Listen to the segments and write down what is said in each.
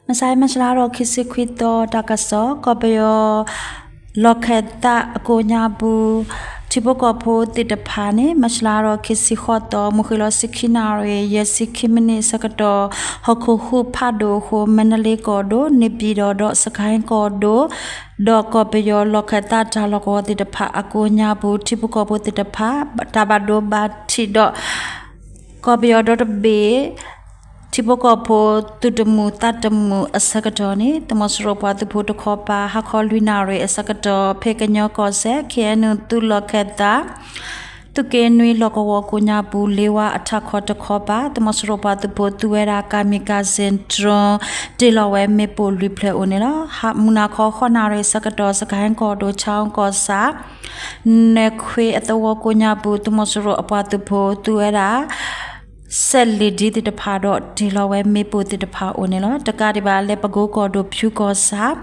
မဆါ မၢ်ၡလါထီၣ်ခံဆံခွံသီ တၢ်ကစီၣ် ကီၢ်ပယီၤ လီၢ်ခၢၣ်သးအကိးညါပူၤ ထံဖိကီၢ်ဖိသ့ၣ်တဖၣ်န့ၣ် မၢ်ၡလါထီၣ်ခံဆံဃိးသီ မုၢ်ဃ့ၢ်လီၤဆံခံနၣ်ရံၣ် ယဲၢ်ဆံခံမံးနံးအဆၢကတီၢ် ဟီၣ်ခိၣ်ဟူးဖးဒိၣ်အဃိ မၢ်နလ့ကီၢ်ဒိၣ် န့ၣ်ပၠံၣ်တီၣ်ဒီးစကဲၣ်ကီၢ်ဒိၣ် ဒီးကီၢ်ပယီၤလီၢ်ခၢၣ်သးတၢ်လီၢ်ကဝီၤသ့ၣ်တဖၣ်အကိးညါပူၤ ထံဖိကီၢ်ဖိသ့ၣ်တဖၣ် တၢ်ဘၣ်ဒိဘၣ်ထံးဒီး ကီၢ်ပယီၤဒီတဘ့ၣ် ထံဖိကီၢ်ဖိသုးတမုာ်သးတမုာ်အဆၢကတီၢ်န့ၣ် သုးမီၤစိရိၤပှၤသုးဖိတခီပၤ ဟါခီလွံၢ်နၣ်ရံၣ်အဆၢကတီၢ် ဖဲကညီကီၢ်စဲၣ် ခ့ၣ်အဲၣ်ယူၣ် သုးလီၢ်ခၢၣ်သး သုးက့နွံလီၢ်ကဝီၤကိးညါပူၤ လ့ဝါအထးခီတခီပၤ သုးမီၤစိရိၤပှၤသုးဖိသူဝဲဒၣ် kamikaze drone တ့ၢ်လီၤဝဲမ့ၣ်ပိၢ်လွံၢ်ဖျၢၣ်အိၣ်န့ၣ်လီၤ. မုၢ်နၤခီဃိးနၣ်ရံၣ်အဆၢကတီၢ် စကဲၣ်ကီၢ်ဒိၣ် ဆၣ်အူကီၢ်ဆၣ် နခွ့အသဝီကိးညါပူၤ သုးမီၤစိရိၤအပှၤသုးဖိသူဝဲဒၣ် စက်လေယာဉ်သ့ၣ်တဖၣ်ဒီးတ့ၢ်လီၤဝဲမ့ၣ်ပိၢ်သ့ၣ်တဖၣ်အိၣ်န့ၣ်လီၤ. တကးဒံးဘၣ် လၢပကိကီၢ်ဒိၣ်ဖၠူကီၢ်ဆၣ်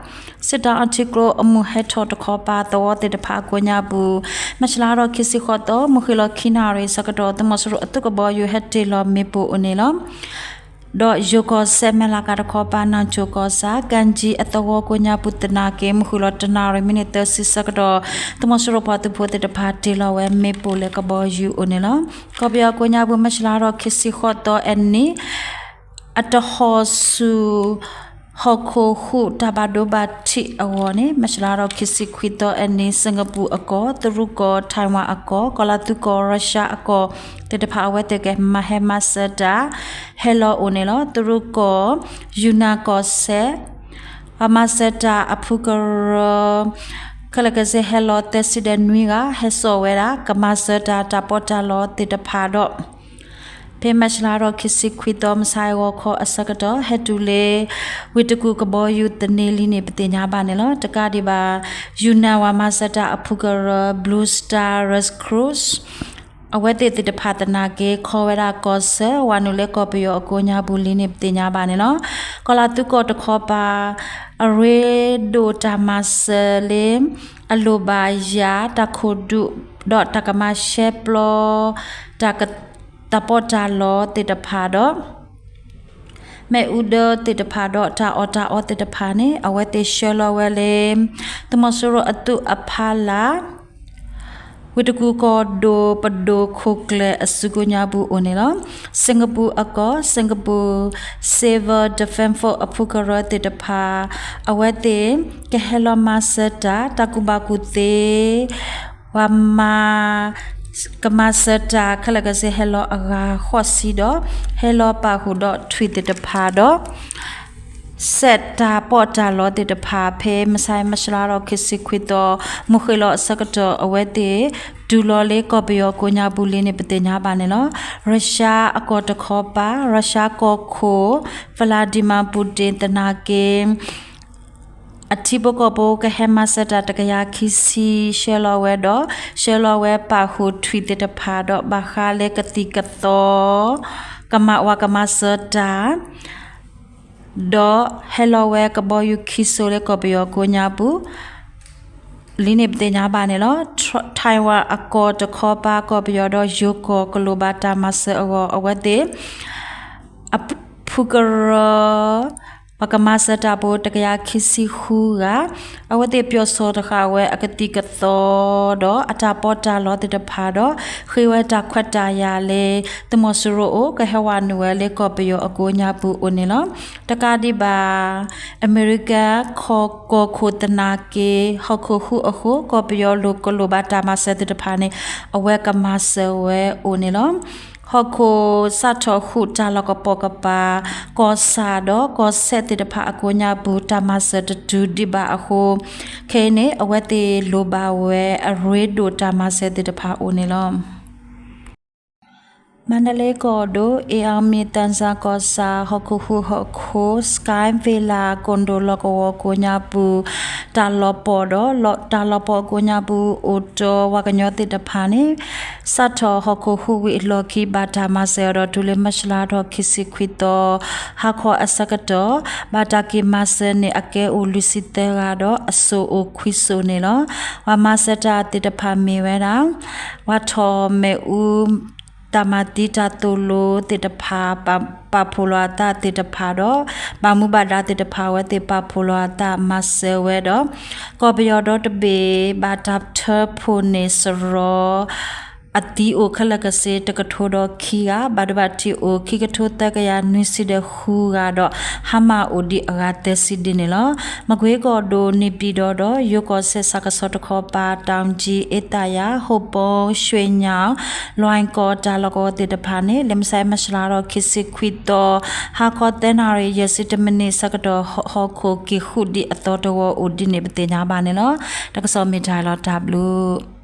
စစ်တောင်းအထံကျိအမုၢ်ဟဲထီၣ်တခီပၤသဝီသ့ၣ်တဖၣ်အကိးညါပူၤ မၢ်ၡလါထီၣ်ခံဆံဃိးသီ မုၢ်ဃ့ၢ်လီၤခံနၣ်ရံၣ်အဆၢကတီၢ် သုးမီၤစိရိၤအသုးကဘီယူၤဟဲတ့ၢ်လီၤမ့ၣ်ပိၢ်အိၣ်န့ၣ်လီၤ. ဒီးယိၤကီၢ်စဲၣ်မဲၢ်လးကးတခီပၤ နၣ်ကၠိၣ်ကီၢ်ဆၣ် ကၣ်ကၠံအသဝီကိးညါပူၤသနာ်က့ မုၢ်ဃ့ၢ်လီၤတနၣ်ရံၣ်မံးနံးသၢဆံဆၢကတီၢ် သုးမီၤစိရိၤပှၤသုးဖိသ့ၣ်တဖၣ်တ့ၢ်လီၤဝဲမ့ၣ်ပိၢ်လၢကဘီယူၤအိၣ်န့ၣ်လီၤ. ကီၢ်ပယီၤကိးညါပူၤ မၢ်ၡလါထီၣ်ခံဆံဃိးသီအနံၤ အတဟီၣ်ဆူၣ် ဟီၣ်ခိၣ်ဟူးတၢ်ဘၣ်ဒိဘၣ်ထံးအဂီၢ်န့ၣ် မၢ်ၡလါထီၣ်ခံဆံခွံသီအနံၤ စ့ၣ်ကပူၤအကီၢ် တရူးကီၢ် Taiwan အကီၢ် ကီၤလၤသူကီၢ် Russia အကီၢ်သ့ၣ်တဖၣ်အဝဲသ့ၣ်ကဟဲမၤဟဲမၤစၢၤတၢ် ဟဲလီၤအိၣ်န့ၣ်လီၤ. တရူးကီၢ် ယူနၣ်ကီၢ်စဲၣ် ပှၤမၤစၢၤတၢ်အဖုကရၢ ခဲလၢာ်ခဲဆ့ဟဲလီၤသၢဆံဒီးနွံဂၤ ဟဲစိာ်ဝဲဒၣ် ကမၤစၢၤတၢ်တၢ်ပီးတၢ်လီသ့ၣ်တဖၣ်ဒီး ဖဲမၢ်ၡလါထီၣ်ခံဆံခွံသီ မုၢ်ဆါဂီၤခီအဆၢကတီၢ် ဟဲတုၤလၢ ဝ့ၢ်တကူၣ်ကဘီယူၤသန့လံန့ၣ် ပသ့ၣ်ညါဘၣ်န့ၣ်လီၤ. တကးဒံးဘၣ် ယူနၣ်ပှၤမၤစၢၤတၢ်အဖုကရၢ Blue Star Red Cross အဝဲသ့ၣ်သ့ၣ်တဖၣ်သနာ်က့ ခီဝဲဒၣ်ကီၢ်ဆၢ ဝၤနုာ်လၢကီၢ်ပယီၤအကိးညါပူၤလံန့ၣ် ပသ့ၣ်ညါဘၣ်န့ၣ်လီၤ. ကီၤလၤသူကီၢ်တခီပၤ အရ့ဒိၣ်တၢ်မၤစၢၤလၢ အလိၣ်ဘၣ်ယၤ တၢ်ခိၣ်ဒူး ဒီးတၢ်ကမၤရှဲပျီ တၢ်က တၢ်ပီးတၢ်လီသ့ၣ်တဖၣ်ဒီး မ့ၣ်အူဒၢသ့ၣ်တဖၣ်ဒီး တၢ်အီၣ်တၢ်အီသ့ၣ်တဖၣ်န့ၣ် အဝဲသ့ၣ်ဆှၢလီၤဝဲလၢ သုးမီၤစိရိၤအသုးအဖီလာ် ဝ့ၢ်တကူၣ်ကီၢ်ဒိၣ် ပဒိၣ်ခိၣ်ကျၢၢ်အစုကိးညါပူၤအိၣ်န့ၣ်လီၤ. စ့ၣ်ကပူၤအကီၢ် Singapore Civil Defence Force အဖုကရၢသ့ၣ်တဖၣ် အဝဲသ့ၣ် ကဟဲလီၤမၤစၢၤတၢ် တၢ်ကူၣ်ဘၣ်ကူၣ်သ့ ပှၤမၤ ကမၤစၢၤတၢ်ခဲလၢာ်ခဲဆ့ဟဲလီၤအဂၤဃိးဆံဒီး ဟဲလီၤပာ်ဃုာ်ဒီးထွံၣ်သ့ၣ်တဖၣ်ဒီး စဲးတၢ်ပီးတၢ်လီသ့ၣ်တဖၣ် ဖဲမုၢ်ဆါ မၢ်ၡလါထီၣ်ခံဆံခွံသီ မုၢ်ဃ့ၢ်လီၤအဆၢကတီၢ် အဝဲသ့ၣ် တုၤလီၤလၢကီၢ်ပယီၤကိးညါပူၤလံန့ၣ် ပသ့ၣ်ညါဘၣ်န့ၣ်လီၤ. ရၢၡါအကီၢ်တခီပၤ ရၢၡါကီၢ်ခိၣ် Vladimir Putin သနာ်က့ အထံဖိကီၢ်ဖိကဟဲမၤစၢၤတၢ်တကယၤခံဆံ ဆှၢလီၤဝဲဒီး ဆှၢလီၤဝဲပာ်ဃုာ်ထွံၣ်သ့ၣ်တဖၣ်ဒီး ဘၣ်ဃးလၢကသံၣ်ကသီ ကမၤဝၤကမၤစၢၤတၢ် ဒီးဟဲလီၤဝဲကဘီယူၤခံစိၤလၢကီၢ်ပယီၤကိးညါပူၤ လံန့ၣ်ပသ့ၣ်ညါဘၣ်န့ၣ်လီၤ. Taiwan အကီၢ်တခီပၤ ကီၢ်ပယီၤဒီးယိၤကီၢ်ကလိၣ်ဘၣ်တၢ်မၤစၢၤအဂီၢ် အဝဲသ့ၣ် အဖုကရၢ ပှၤကမၤစၢၤတၢ်ဖိတကယၤခံဆံဃုဂၤ အဝဲသ့ၣ်ပၠီၣ်စီၣ်တဃာ်ဝဲအကသံၣ်ကသီဒီး အတၢ်ပီးတၢ်လီသ့ၣ်တဖၣ်ဒီး ဃ့ဝဲတၢ်ခွဲးတၢ်ယာ်လၢ သုးမီၤစိရိၤအိၣ် ကဟဲဝၤနုာ်ဝဲလၢကီၢ်ပယီၤအကိးညါပူၤအိၣ်န့ၣ်လီၤ. တကးဒံးဘၣ် အမဲရကၤကီၢ်ခိၣ်သနာ်က့ ဟီၣ်ခိၣ်ဟူးအဃိ ကီၢ်ပယီၤလိၤကလိၣ်ဘၣ်တၢ်မၤစၢၤသ့ၣ်တဖၣ်န့ၣ် အဝဲကမၤစၢၤဝဲအိၣ်န့ၣ်လီၤ. ဟီၣ်ခိၣ်စးထီၣ်ဟူးတၢ်လီၢ်ကပိာ်ကပၤ ကီၢ်ဆၣ်ဒီးကီၢ်စဲၣ်သ့ၣ်တဖၣ်အကိးညါပူၤ တၢ်မၤစၢၤတတုၤဒံးဘၣ်အဃိ ခဲအံၤန့ၣ် အဝဲသ့ၣ်လိၣ်ဘၣ်ဝဲအရ့ဒိၣ်တၢ်မၤစၢၤသ့ၣ်တဖၣ်အိၣ်န့ၣ်လီၤ. မါဒလ့ကီၢ်ဒိၣ် အ့ၣ်အါမံၤ သၣ်စၢ်ကီၢ်ဆၣ် ဟီၣ်ခိၣ်ဟူးဟီၣ်ခိၣ် Sky Villa ကိၣ်ဒိၣ်လီၢ်ကဝီၤကိးညါပူၤ တၢ်လီၤပီၢ်ဒီး တၢ်လီၤပီၢ်အကိးညါပူၤ အိၣ်တီၢ်ဝၤကညီသ့ၣ်တဖၣ်န့ၣ် စးထီၣ်ဟီၣ်ခိၣ်ဟူးဝံၤအလီၢ်ခံ ဘၣ်တၢ်မၤစၢၤအီၤဒီး တုၤလၢမၢ်ၡလါထီၣ်ခံဆံခွံသီ ဟါခီအဆၢကတီၢ် ဘၣ်တၢ်က့ၤမၤစၢၤန့ၣ် အကဲအိၣ်လွံၢ်ဆံသၢဂၤဒီး အစိၣ်အိၣ်ခွံစိၣ်န့ၣ်လီၤ. ပှၤမၤစၢၤတၢ်သ့ၣ်တဖၣ်မ့ၢ်ဝဲဒၣ် ပှၤထီၣ်မ့ၣ်အူ တၢ်မၤသံတၢ်သိၣ်လိသ့ၣ်တဖၣ် ပာ်ဖှိၣ်လီၤအသးသ့ၣ်တဖၣ်ဒီး ဘၣ်မူဘၣ်ဒါသ့ၣ်တဖၣ် အဝဲသ့ၣ်ပာ်ဖှိၣ်လီၤအသးမၤစၢၤဝဲဒီး ကီၢ်ပယီၤဒီတဘ့ၣ် ဘၣ်တၢ်ထၢဖှိၣ်န့ၢ်စရီ အသံအိၣ်ခဲလၢာ်ခဲဆ့ တကထိဒီးခံဂၤ, ဘၣ်ဒိဘၣ်ထံးအိၣ်ခံကထိသၢကယၤနွံဆံဒီးဃုဂၤဒီး ဟါမၢ်အိၣ်ဒံးအဂၤသၢဆံဒ်န့ၣ်လီၤ. မကွ့ၤကီၢ်ဒိၣ် နေပြည်တော် ဒီး ယိၤကီၢ်စဲၣ် စကစီၤတခီပၤ တောင်ကြီး အေးသာယာ ဟိုပုံ ရွှေညောင် လွိုင်ကော် တၢ်လီၢ်ကဝီၤသ့ၣ်တဖၣ်န့ၣ် လၢမုၢ်ဆါအံၤ မၢ်ၡးလါဒီး ခံဆံခွံသီ ဟါခီသၢနၣ်ရံၣ် ယဲၢ်ဆံတမံးနံးဆၢကတီၢ် ဟီၣ်ခိၣ်က့ၤဃုာ်ဒံးအသီတဝီအိၣ်ဒ်န့ၣ် ပသ့ၣ်ညါဘၣ်န့ၣ်လီၤ. တၢ်ကစီၣ်မ့ၢ်တၢ်လီၤ တၢ်ဘျုး